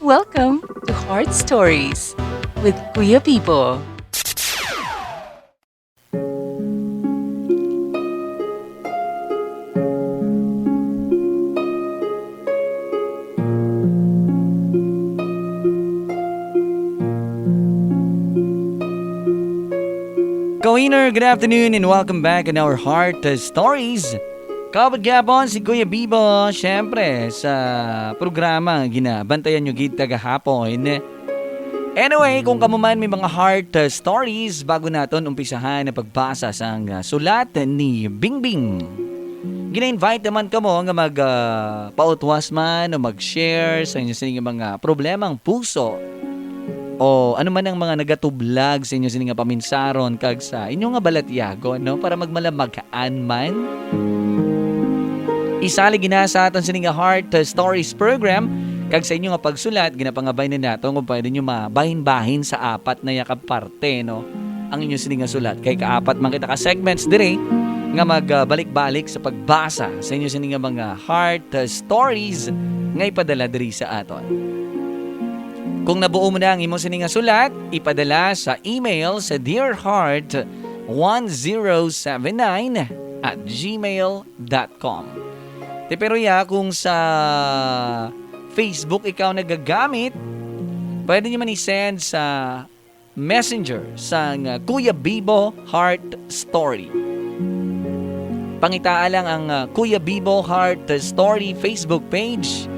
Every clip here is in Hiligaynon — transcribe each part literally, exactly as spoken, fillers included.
Welcome to Heart Stories with Kuya Bibo. Kawiner, good afternoon and welcome back in our Heart Stories. Kaupod gihapon si Kuya Bibo, syempre, sa programa nga ginabantayan nyo gid kagahapon. Anyway, kung kamo man may mga heart, uh, stories, bago naton umpisahan ang pagbasa sang, uh, sulat ni Bingbing, gina-invite naman kamo nga mag, uh, pautwas man o mag-share sa inyo sining mga problemang puso o ano man ang mga nagatublag sa inyo sini nga paminsaron kag sa inyo nga balatyagon, no, para magmalamag-an man. Isalig ina sa aton sini nga Heart Stories program, kag sa inyo nga pagsulat, ginapangabay na nato kung pwede nyo mabahin-bahin sa apat na ya ka parte, no, ang inyo sini nga sulat. Kay kaapat man kita ka segments diri nga magbalik-balik sa pagbasa sa inyo sini nga mga Heart Stories nga ipadala diri sa aton. Kung nabuo mo na ang imo sini nga sulat, ipadala sa email sa dear heart one zero seven nine at gmail dot com. Te, pero ya, kung sa Facebook ikaw nagagamit, pwede nyo man i-send sa Messenger sang, uh, Kuya Bibo Heart Story. Pangitaa lang ang, uh, Kuya Bibo Heart Story Facebook page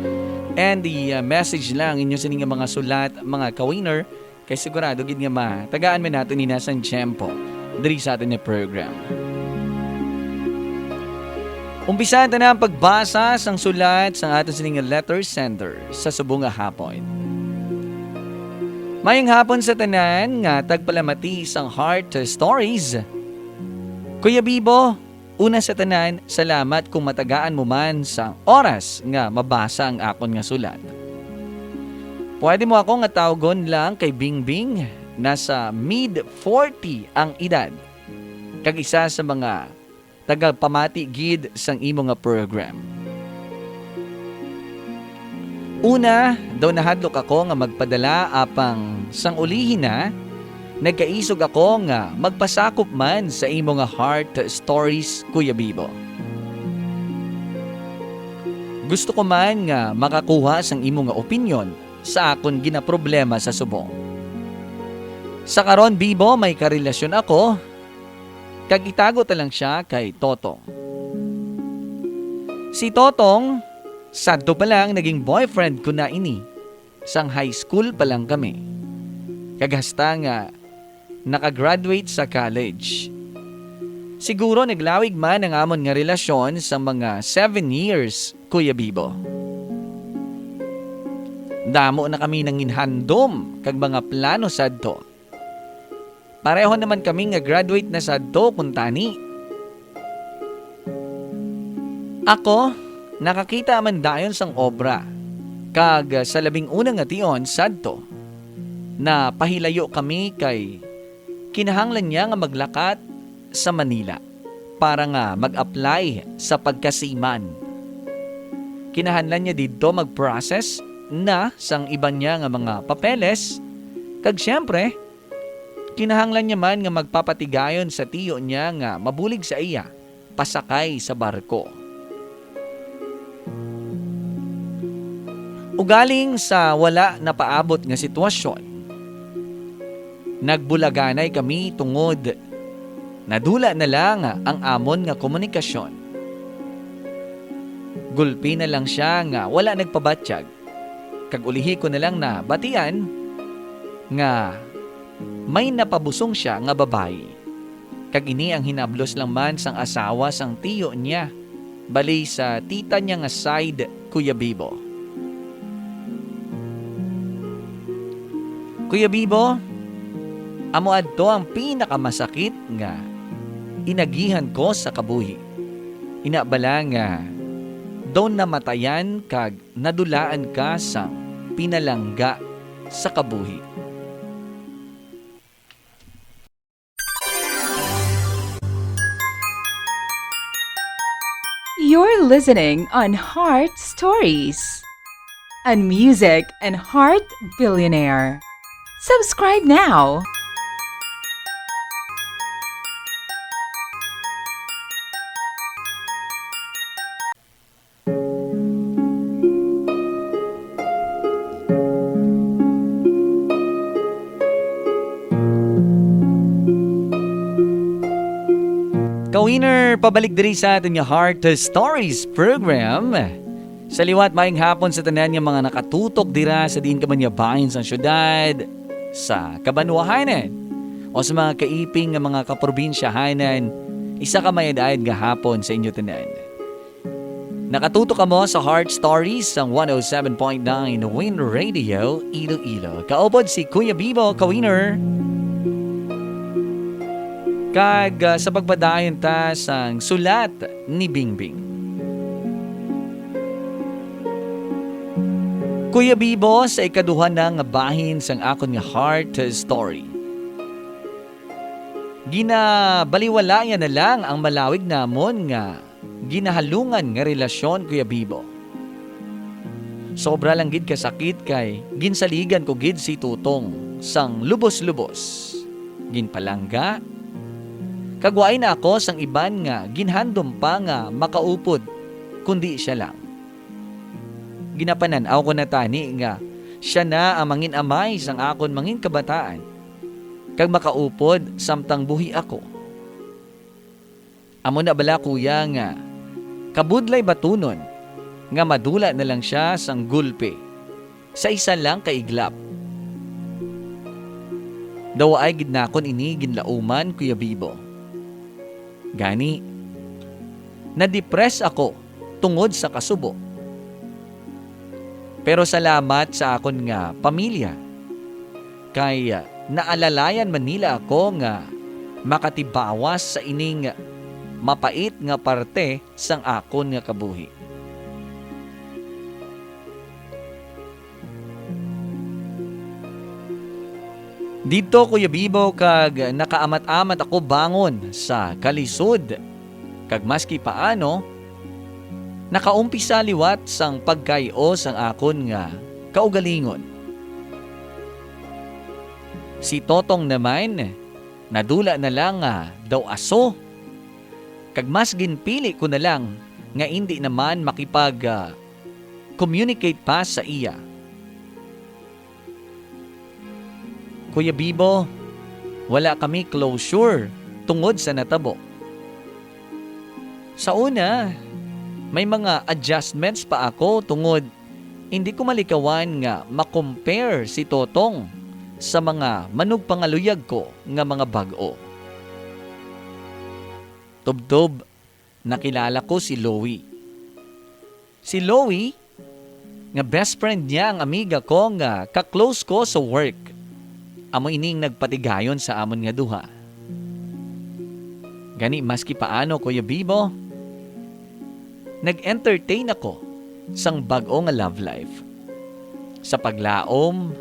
and i-message lang inyo sini nga mga sulat, mga kawiner, kay sigurado gid nga matagaan man naton ini sang tiyempo diri sa aton nga program. Umpisahan ta na ang pagbasa sang sulat sang aton sini nga letter sender sa subong nga hapon. Mayong hapon sa tanan nga tagpalamati sang Heart Stories. Kuya Bibo, una sa tanan, salamat kung matagaan mo man sang oras nga mabasa ang akon nga sulat. Pwede mo ako nga tawgon lang kay Bingbing, nasa mid forty ang edad, kag isa sa mga tagapamati gid sang imo nga program. Una, daw nahadlok ako nga magpadala, apang sang ulihi na, nagkaisog ako nga magpasakop man sa imo nga Heart Stories, Kuya Bibo. Gusto ko man nga makakuha sang imo nga opinyon sa akon ginaproblema sa subong. Sa karon, Bibo, may karelasyon ako, kag itago ta lang sia kay Totong. Si Totong, sadto pa lang naging boyfriend ko na ini. Sang high school pa lang kami. Kag hasta nga nakagraduate sa college. Siguro naglawig man ang amon nga relasyon sa mga seven years, Kuya Bibo. Damo na kami nanginhandom kag mga plano sadto. Pareho naman kami nga graduate na sadto kuntani. Ako, nakakita man dayon sang obra, kag sa labing una nga tion sadto, napahilayo kami kay kinahanglan niya nga maglakat sa Manila para nga mag-apply sa pagka-seaman. Kinahanglan niya didto mag-process na sang iban niya nga mga papeles, kag siyempre, kinahanglan niya man nga magpapatigayon sa tiyo niya nga mabulig sa iya pasakay sa barko. Ugaling sa wala napaabot nga sitwasyon, nagbulaganay kami tungod nadula na lang ang amon nga komunikasyon. Gulpi na lang sia nga wala nagpabatyag, kag ulihi ko na lang nabatian nga may napabusong sia nga babayi. Kag ini ang hinablos lang man sang asawa sang tiyo niya, bali sa tita niya nga side, Kuya Bibo. Kuya Bibo, amo adto ang pinakamasakit nga inagihan ko sa kabuhi. Ina bala nga daw namatayan kag nadulaan ka sang pinalangga sa kabuhi. You're listening on Heart Stories. and music and heart billionaire. Subscribe now. Ka-winner, pabalik diri sa aton nga Heart Stories program. Sa liwat, maayong hapon sa tanan nga mga nakatutok dira sa diin ka man nga bahin sang syudad, sa kabanwahanan, o sa mga kaiping nga mga kaprobinsyahanan. Isa ka mayad-ayad nga hapon sa inyo tanan. Nakatutok kamo sa Heart Stories sang one oh seven point nine Win Radio Iloilo. Kaupod si Kuya Bibo, ka-winner. Kag, ah, sa pagpadayon ta sang sulat ni Bingbing. Kuya Bibo, sa ikaduha na nga bahin sang akon nga heart story, ginabaliwalayan na lang ang malawig namon nga ginahalungan nga relasyon, Kuya Bibo. Sobra lang gid kasakit kay ginsaligan ko gid si Tutong sang lubos-lubos. Ginpalangga, kag waay na ako sang iban nga ginhandom pa nga makaupod, kundi sia lang. Ginapanan-aw ko na tani nga sia na ang mangin-amay sang akon mangin kabataan, kag makaupod samtang buhi ako. Amo na bala, kuya, nga kabudlay batunon nga madula na lang sia sang gulpi sa isa lang ka iglap. Daw waay gid nakon ini ginlauman, Kuya Bibo. Gani, na-depress ako tungod sa kasubo. Pero salamat sa akon nga pamilya, kay naalalayan man nila ako nga makatibawas sa ining mapait nga parte sang akon nga kabuhi. Didto, Kuya Bibo, kag nakaamat-amat ako bangon sa kalisod, kag maski paano, nakaumpisa liwat sang pagkay-o sang akon nga kaugalingon. Si Totong naman, nadula na lang nga daw aso, kag mas ginpili ko na lang nga indi naman makipag, ah, communicate pa sa iya. Kuya Bibo, wala kami closure tungod sa natabo. Sa una, may mga adjustments pa ako tungod hindi ko malikawan nga ma-compare si Totong sa mga manugpangaluyag ko nga mga bag-o. Tubtob, nakilala ko si Louie. Si Louie, nga best friend niya ang amiga ko nga ka-close ko sa work. Amo ining nagpatigayon sa amon nga duha. Gani, maski paano, Kuya Bibo, nag-entertain ako sang bag-o nga love life. Sa paglaom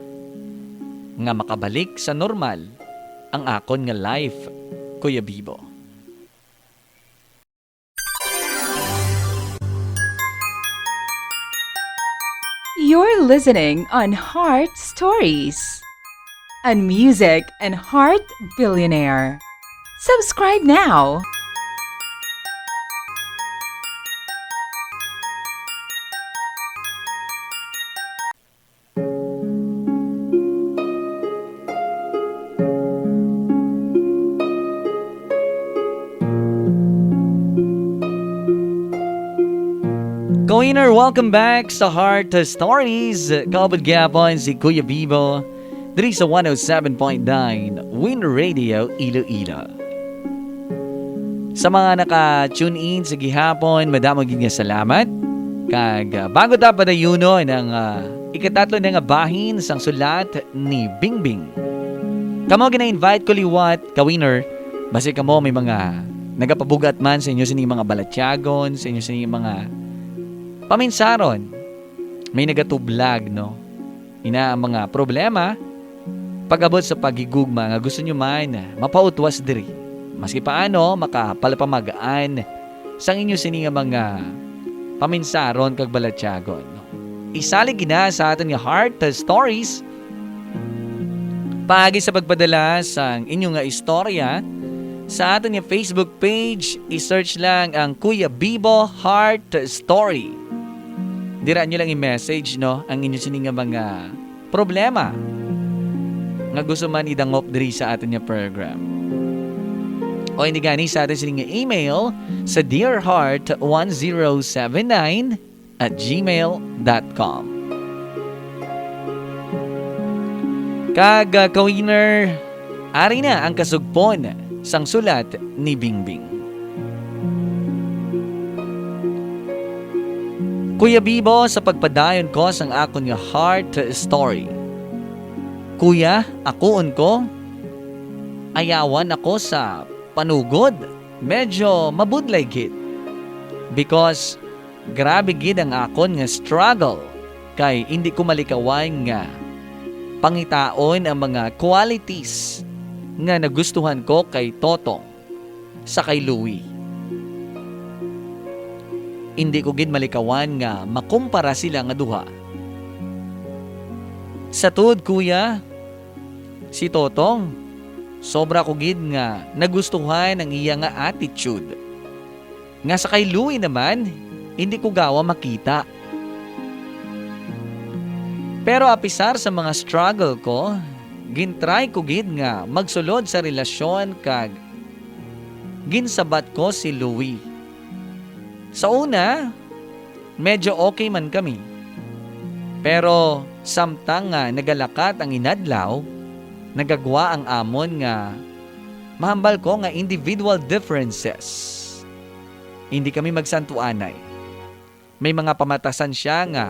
nga makabalik sa normal ang akon nga life, Kuya Bibo. You're listening on Heart Stories, a music and heart billionaire. Subscribe now. Ka-winner, welcome back sa Heart Stories. Kaupod gyapon si Kuya Bibo diri sa one oh seven point nine Win Radio Iloilo. Sa mga naka-tune in sa gihapon, madamo gid nga salamat. Kag, ah, bago ta padayunon ang, ah, ikatatlo na nga bahin sang sulat ni Bingbing, kamo gina-invite ko liwat, ka-winner, basi kamo may mga nagapabug-at man sa inyo sining mga balatyagon, sa inyo sining mga paminsaron, may nagatublag, no? Ina ang mga problema pag-abot sa paghigugma nga gusto nyo man mapautwas diri. Maski paano, makapalapamagaan sang inyo sini nga mga paminsaron kag balatyagon. Isalig ina sa aton nga Heart Stories paagi sa pagpadala sang inyo nga istorya sa aton nga Facebook page. I-search lang ang Kuya Bibo Heart Story. Dira nyo lang i-message, no, ang inyo sini nga mga problema nga gusto man idangop diri sa aton nga program. O hindi gani sa aton sini nga email sa dear heart one zero seven nine at gmail dot com. Kag, ah, ka-winner, ari na ang kasugpon sang sulat ni Bingbing. Kuya Bibo, sa pagpadayon ko sang akon nga heart story. Kuya, akuon ko, ayawan ako sa panugod. Medyo mabudlay gid. Because grabe gid ang akon nga struggle, kay indi ko malikawan nga pangitaon ang mga qualities nga nagustuhan ko kay Totong sa kay Louie. Indi ko gid malikawan nga makumpara sila nga duha. Sa tuod, kuya, si Totong, sobra ko gid nga nagustuhan ang iya nga attitude. Nga sa kay Louie naman, hindi ko gawa makita. Pero apisar sa mga struggle ko, gintry ko gid nga magsulod sa relasyon kag ginsabat ko si Louie. Sa una, medyo okay man kami. Pero samtang nga nagalakat ang inadlaw, nagagwa ang amon nga mahambal ko nga individual differences. Hindi kami magsantuanay. May mga pamatasan siya nga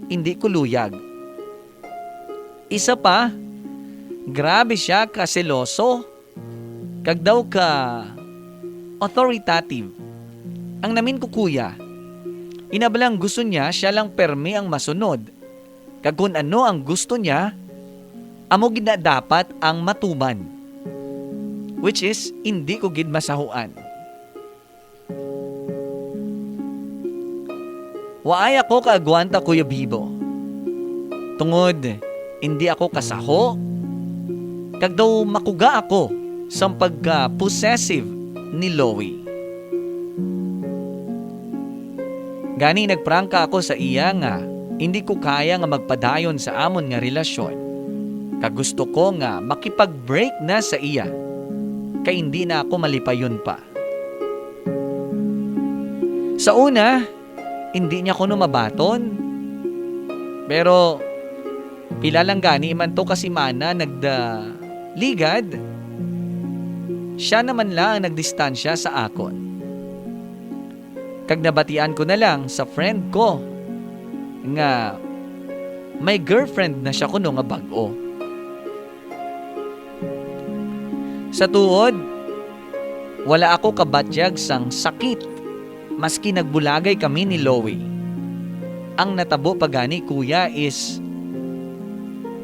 hindi ko luyag. Isa pa, grabe siya ka seloso kag daw ka authoritative. Ang namin ko, kuya, ina bala nga gusto niya siya lang permi ang masunod, kag kun ano ang gusto niya, amo gid na dapat ang matuman. Which is, indi ko gid masahuan. Waay ako kaagwanta, Kuya Bibo. Tungod indi ako kasaho, kag daw makuga ako sang pagka-possessive ni Louie. Gani nagprangka ako sa iya nga indi ko kaya nga magpadayon sa amon nga relasyon, kag gusto ko nga makipag-break na sa iya, kay indi na ako malipayon pa. Sa una, indi niya kuno mabaton. Pero pila lang gani man to ka simana nagdaligad, siya naman lang ang nagdistansya sa akon. Kag nabatian ko na lang sa friend ko nga may girlfriend na siya kuno nga bag-o. Sa tuod, wala ako kabatyag sang sakit, maski nagbulagay kami ni Louie. Ang natabo pa gani, kuya, is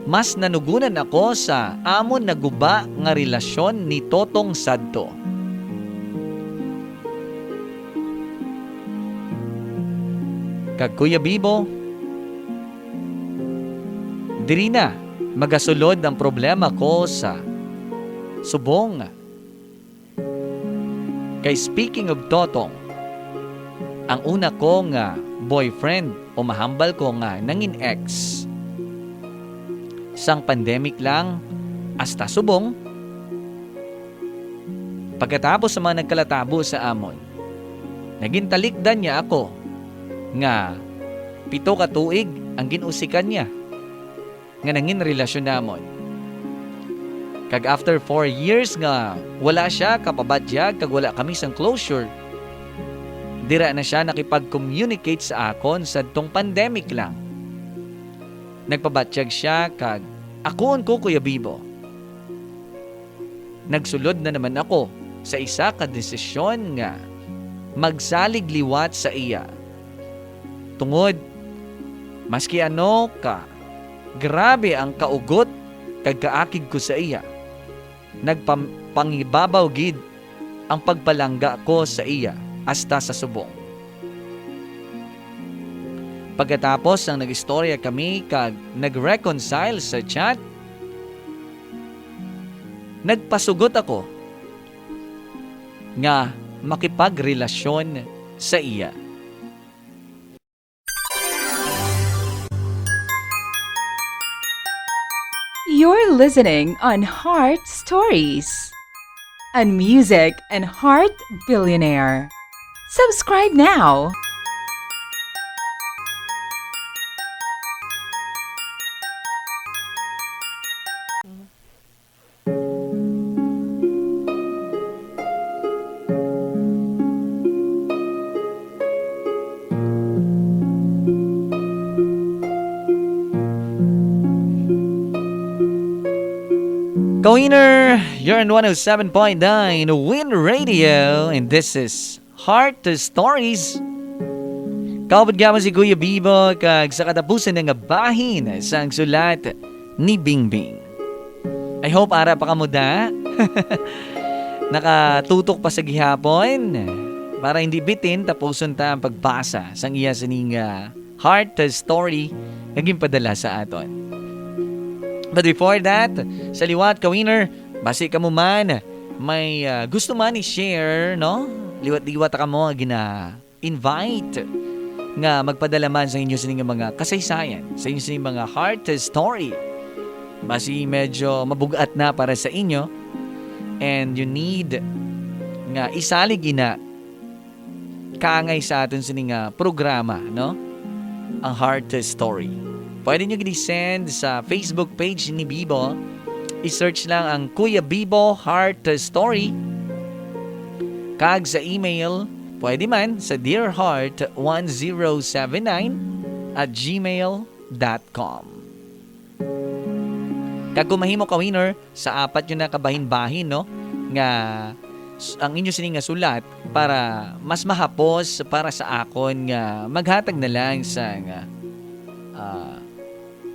mas nanugunan ako sa amon naguba nga relasyon ni Totong sadto. Kag Kuya Bibo, diri na magasulod ang problema ko sa subong. Kay speaking of Totong, ang una ko nga boyfriend o mahambal ko nga nangin ex, sang pandemic lang hasta subong, pagkatapos sa mga nagkalatabo sa amon, nagin talikdan niya ako nga pito ka tuig ang gin-usikan niya nga nangin relasyon namon. Kag after four years nga wala siya kapabatyag kag wala kami sang closure, dira na siya nakipag-communicate sa akon sadtong pandemic lang. Nagpabatyag siya kag akuon ko, Kuya Bibo. Nagsulod na naman ako sa isa ka desisyon nga magsalig liwat sa iya. Tungod, maski ano ka grabe ang kaugot kag kaakig ko sa iya, nagpam-, pangibabaw gid ang pagpalangga ko sa iya hasta sa subong. Pagkatapos sang nag-istorya kami kag nag-reconcile sa chat, nagpasugot ako nga makipagrelasyon sa iya. You're listening on Heart Stories, a music and heart billionaire. Subscribe now. Ka-winner, you're on one oh seven point nine Win Radio, and this is Heart Stories. Kaupod gyapon si Kuya Bibo, kag sa katapusan na nga bahin sang sulat ni Bingbing. I hope ara pa kamo da. Nakatutok pa sa gihapon. Para hindi bitin, tapuson ta ang pagbasa sang iya sining, ah, heart story nga ginpadala sa aton. But before that, sa liwat, ka-winner, basi kamo man may, ah, gusto man i-share, no? Liwat-liwat ta kamo nga gina-invite nga magpadala man sa inyo sining mga kasaysayan, sa inyo sining mga heart story. Basi medyo mabug-at na para sa inyo, and you need nga isalig ina kaangay sa aton sini nga programa, no? Ang Heart Story. Pwede nyo gid send sa Facebook page ni Bibo. I-search lang ang Kuya Bibo Heart Story. Kag sa email, pwede man sa dear heart one zero seven nine at gmail dot com. Kag kung mahimo ka winner, sa apat yun na kabahin-bahin, no, nga s- ang inyo sini nga sulat para mas mahapos para sa akon nga maghatag na lang sa nga, ah,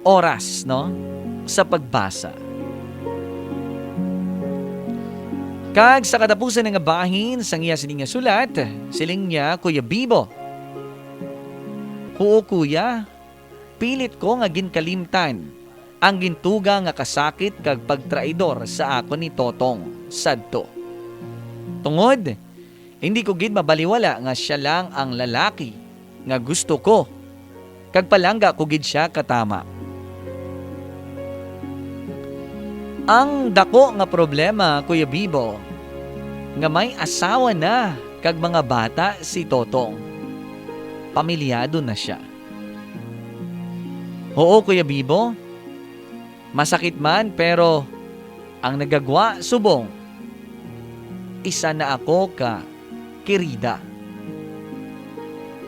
oras, no, sa pagbasa. Kag sa katapusan nga bahin sang iya sini nga sulat, siling niya, Kuya Bibo, "Huo, kuya, pilit ko nga ginkalimtan ang gintuga nga kasakit kag pagtraidor sa akon ni Totong sadto. Tungod, hindi ko gid mabaliwala nga sia lang ang lalaki nga gusto ko, kag palangga ko gid sia katama. Ang dako nga problema, Kuya Bibo, nga may asawa na kag mga bata si Totong. Pamilyado na sia." "Huo, Kuya Bibo. Masakit man, pero ang nagagwa subong, isa na ako ka kirida.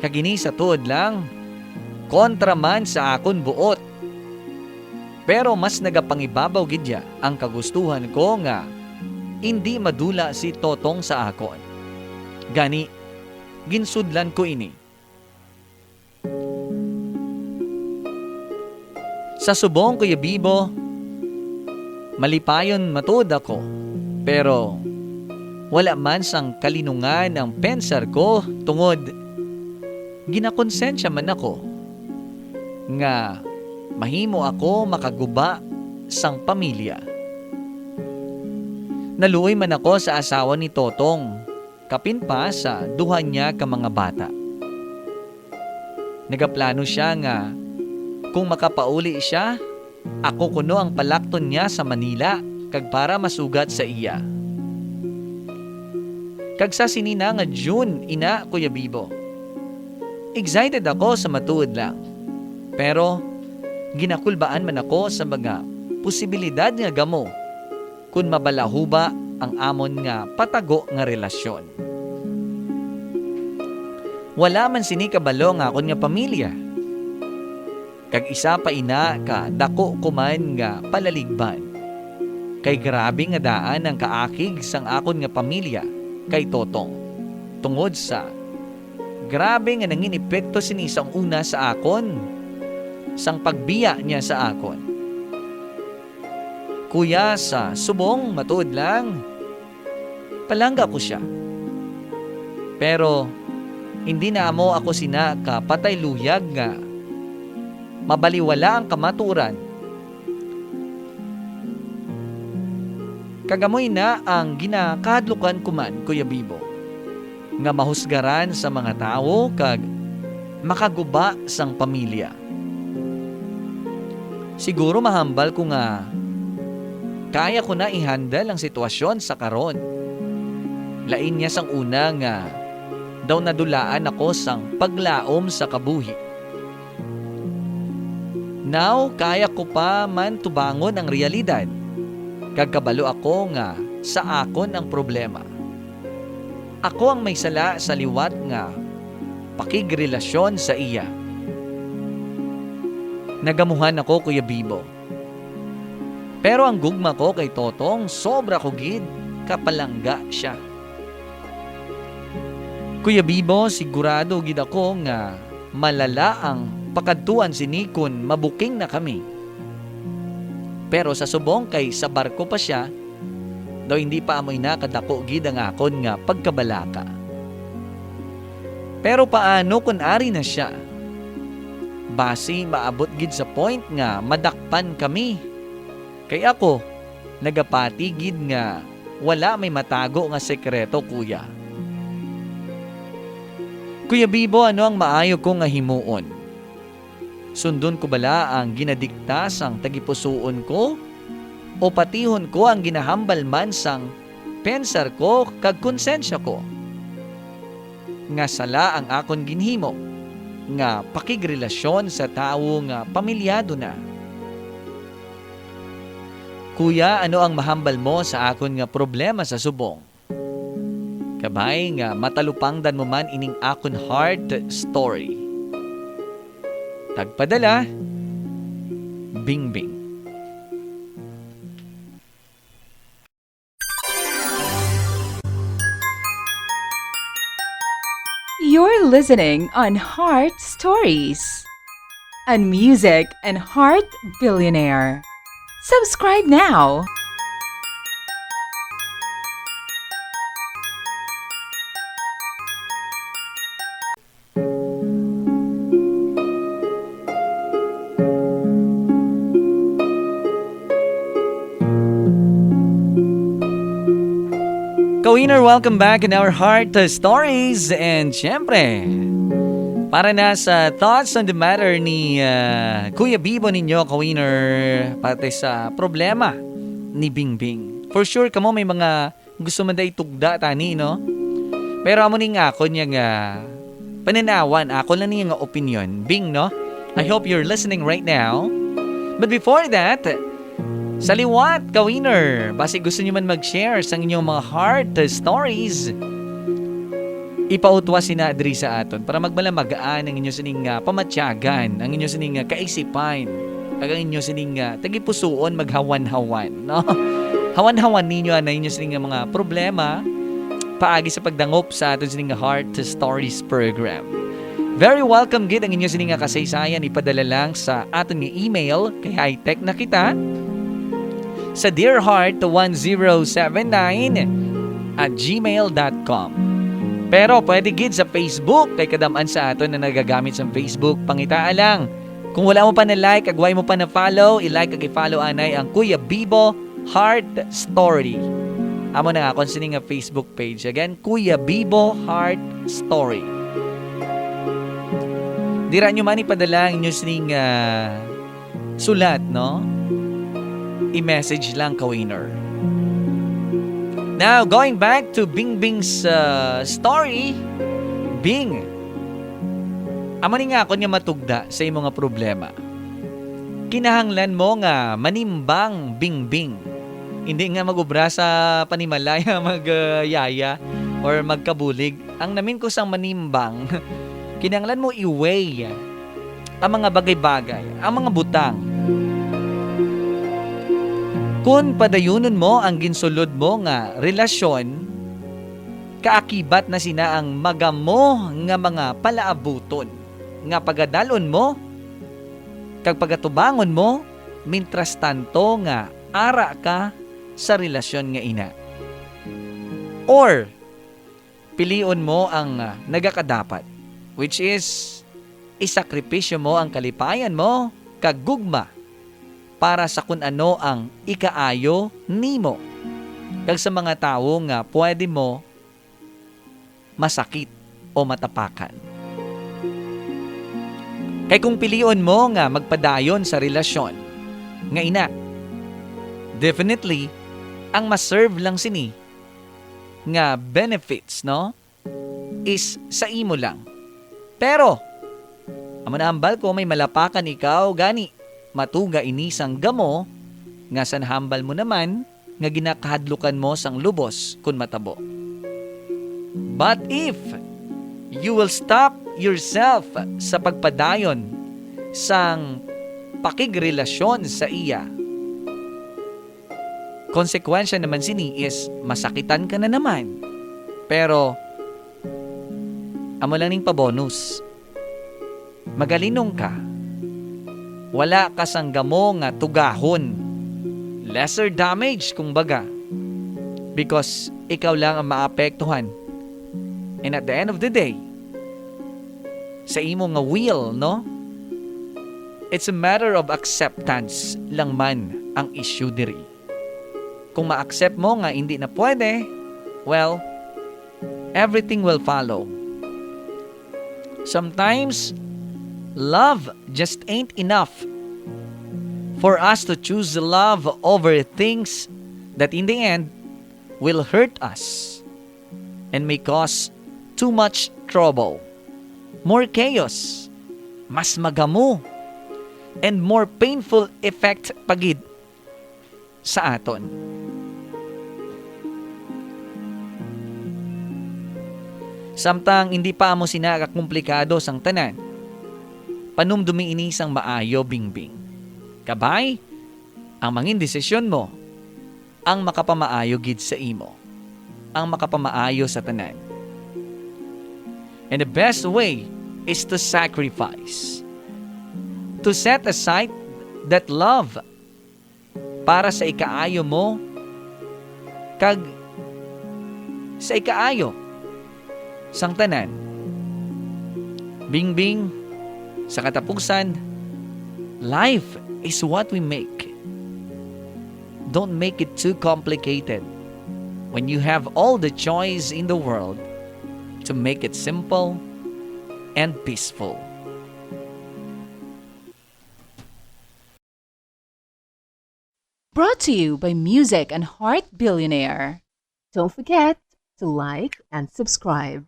Kag ini sa tuod lang, kontra man sa akon buot. Pero mas nagapangibabaw gid ya ang kagustuhan ko nga indi madula si Totong sa akon. Gani, ginsudlan ko ini." Sa subong, Kuya Bibo, malipayon matuod ako, pero wala man sang kalinungan ang pensar ko, tungod ginakonsensya man ako nga mahimo ako makaguba sang pamilya. Naluoy man ako sa asawa ni Totong, kapin pa sa duha niya ka mga bata. Nagaplano sia nga kung makapauli sia, ako kuno ang palakton niya sa Manila kag para masugat sa iya. Kag sa sini na nga June ina, Kuya Bibo. Excited ako sa matuod lang. Pero ginakulbaan man ako sa mga posibilidad nga gamo kon mabalahuba ang amon nga patago nga relasyon. Wala man sini kabalo nga akon nga pamilya. Kag isa pa ina ka dako ko man nga palaligban. Kay grabe nga daan ang kaakig sang akon nga pamilya kay Totong, tungod sa grabe nga nangin epekto sini sang una sa akon, sang pagbiya niya sa akon. Kuya, sa subong, matuod lang, palangga ko sia. Pero hindi na amo ako sina ka patay luyag nga mabaliwala ang kamatuoran. Kag amo ina ang ginakahadlukan ko man, Kuya Bibo, nga mahusgaran sa mga tawo kag makaguba sang pamilya. Siguro mahambal ko nga kaya ko na i-handle ang sitwasyon sa karon. Lain niya sang una nga daw nadulaan ako sang paglaom sa kabuhi. Now, kaya ko pa man tubangon ang realidad, kag kabalo ako nga sa akon ang problema. Ako ang may sala sa liwat nga pakigrelasyon sa iya. Nagamuhan ako, Kuya Bibo. Pero ang gugma ko kay Totong, sobra ko gid kapalangga siya. Kuya Bibo, sigurado gid ako nga malala ang pakadtuan sini kon mabuking na kami. Pero sa subong, kay sa barko pa sia, daw hindi pa amo ina kadako gid ang akon nga pagkabalaka. Pero paano kon ari na sia? Basi maabot gid sa point nga madakpan kami. Kay ako, nagapati gid nga wala may matago nga sekreto, kuya. Kuya Bibo, ano ang maayo ko nga himuon? Sundon ko bala ang ginadikta sang tagipusoon ko, o patihon ko ang ginahambal man sang pensar ko kag konsensya ko? Nga sala ang akon ginhimo nga pakigrelasyon sa tawo nga pamilyado na? Kuya, ano ang mahambal mo sa akon nga problema sa subong? Kabay nga matalupangdan mo man ining akon heart story. Tagpadala, Bingbing. You're listening on Heart Stories, a music and heart billionaire. Subscribe now. Ka-winner, welcome back in our Heart Stories. And syempre, para na sa thoughts on the matter ni, ah, Kuya Bibo ninyo, ka-winner, pati sa problema ni Bingbing. For sure, kamo may mga gusto man da itugda tani, no? Pero amo ni nga ako niya nga pananawan, ako lang niya nga opinion. Bing, no? I hope you're listening right now. But before that, sa liwat, ka-winner, basi gusto niyo man mag-share sa inyong mga heart stories, ipautwa sina diri sa aton para magmalamagaan ang inyo sining, ah, pamatyagan, ang inyo sining, ah, kaisipan, kag ang inyo sining, ah, tagipusoon maghawan-hawan, no? Hawan-hawan ninyo ang inyo sining, ah, mga problema paagi sa pagdangop sa aton sining, ah, Heart Stories program. Very welcome gid ang inyo sining, ah, kasaysayan, ipadala lang sa aton nga email kay high-tech na kita sa dear heart one zero seven nine at gmail dot com. Pero pwede gid sa Facebook, kay kadam-an sa aton na nagagamit sa Facebook. Pangitaa lang. Kung wala mo pa na-like, kag wala mo pa na-follow, i-like kag i-follow anay ang Kuya Bibo Heart Story. Amo na nga, kung sini nga Facebook page. Again, Kuya Bibo Heart Story. Dira nyo man ipadala ang inyo sining, ah, sulat, no? I-message lang, ka-winner. Now, going back to Bingbing's, uh, story, Bing, amo ni nga akon nga matugda sa imo nga problema. Kinahanglan mo nga manimbang, Bingbing. Hindi nga mag-obra sa panimalaya, mag, uh, yaya, or magkabulig. Ang namin ko sang manimbang, kinahanglan mo i-weigh ang mga bagay-bagay, ang mga butang. Kon padayunon mo ang ginsulod mo nga relasyon, kaakibat na sina ang magamo nga mga palaabuton nga pagadal-on mo kag pagatubangon mo, mintras tanto nga ara ka sa relasyon nga ina. Or, pilion mo ang, ah, nagakadapat, which is, isakripisyo mo ang kalipayan mo kag gugma para sa kun ano ang ikaayo nimo kag sa mga tawo nga pwede mo masakit o matapakan. Kay kung pilion mo nga magpadayon sa relasyon nga ina, definitely, ang ma-serve lang sini nga benefits, no, is sa imo lang. Pero, amo na hambal ko, may malapakan ikaw, gani matuga ini sang gamo nga sa nahambal mo naman nga ginakahadlukan mo sang lubos kun matabo. But if you will stop yourself sa pagpadayon sang pakigrelasyon sa iya, konsekwensya naman sini is masakitan ka na naman. Pero, amo lang ning pabonus. Magalinong ka. Wala ka sang gamo nga tugahon. Lesser damage, kumbaga. Because ikaw lang ang maapektuhan. And at the end of the day, sa imo nga will, no? It's a matter of acceptance lang man ang issue diri. Kung ma-accept mo nga hindi na pwede, well, everything will follow. Sometimes, love just ain't enough for us to choose love over things that in the end will hurt us and may cause too much trouble, more chaos, mas magamo, and more painful effect pa gid sa aton. Samtang hindi pa amo sina kakomplikado sang tanan, panumdumi ini sang maayo, Bingbing. Kabay, ang mangin desisyon mo ang makapamaayo gid sa imo, ang makapamaayo sa tanan. And the best way is to sacrifice, to set aside that love para sa ikaayo mo kag sa ikaayo sang tanan. Bingbing, sa katapusan, life is what we make. Don't make it too complicated when you have all the choice in the world to make it simple and peaceful. Brought to you by Music and Heart Billionaire. Don't forget to like and subscribe.